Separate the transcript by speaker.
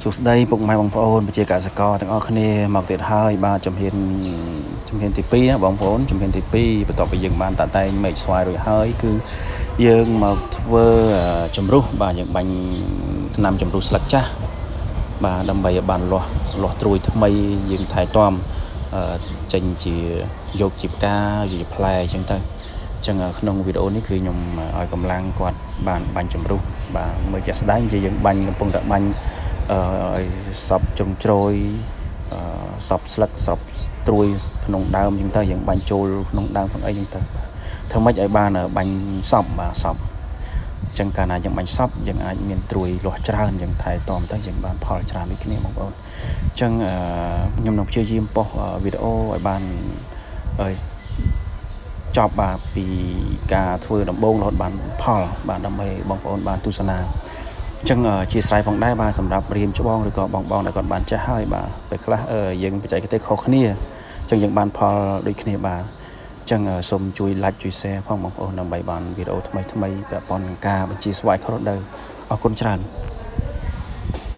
Speaker 1: សួស្តីពុកម៉ែបងប្អូនប្រជាកសិករទាំងអស់គ្នាមកទៀតហើយបាទជំហានជំហានទី2ណាបងប្អូនជំហានទី2បន្ទាប់ពីយើងបានតាក់តែងមែកស្វាយរួចហើយគឺយើងមកធ្វើជំរុះបាទយើងបាញ់ថ្នាំជំរុះស្លឹកចាស់បាទដើម្បីឲ្យបានលាស់លាស់ត្រួយថ្មីយើងថែទាំចេញជាយកជាផ្កាយកជាផ្លែអញ្ចឹងទៅអញ្ចឹងក្នុងវីដេអូនេះគឺខ្ញុំឲ្យកម្លាំងគាត់បានបាញ់ជំរុះបាទមើលជាក់ស្ដែងជាយើងបាញ់កំពុងតែបាញ់អឺឲ្យសពជ្រុងជ្រោយអឺសពស្លឹកសពត្រួយក្នុងដើមអញ្ចឹងទៅយើងបាញ់ចូលក្នុងដើមក្នុងអីអញ្ចឹងទៅធ្វើម៉េចឲ្យបានបាញ់សពបាទសពអញ្ចឹងកាលណាយើងបាញ់សពយើងអាចមានត្រួយលាស់ច្រើនយើងថែទាំទៅយើងបានផលច្រើនដូចគ្នាបងប្អូនអញ្ចឹងខ្ញុំនឹងព្យាយាម post វីដេអូឲ្យបានចប់បាទពីការធ្វើដំបូងរហូតបានផលបាទដើម្បីបងប្អូនបានទស្សនាអញ្ចឹងជាស្រ័យផងដែរបាទសម្រាប់រៀមច្បងឬក៏បងបងដែលគាត់បានចេះហើយបាទពេលខ្លះយើងបច្ចេកទេសខុសគ្នាអញ្ចឹងយើងបានផលដូចគ្នាបាទអញ្ចឹងសូមជួយ like ជួយ share ផងបងប្អូនដើម្បីបានវីដេអូថ្មីថ្មីពាក់ព័ន្ធនឹងការបញ្ជាស្វាយខុសរដូវអរគុណច្រើន។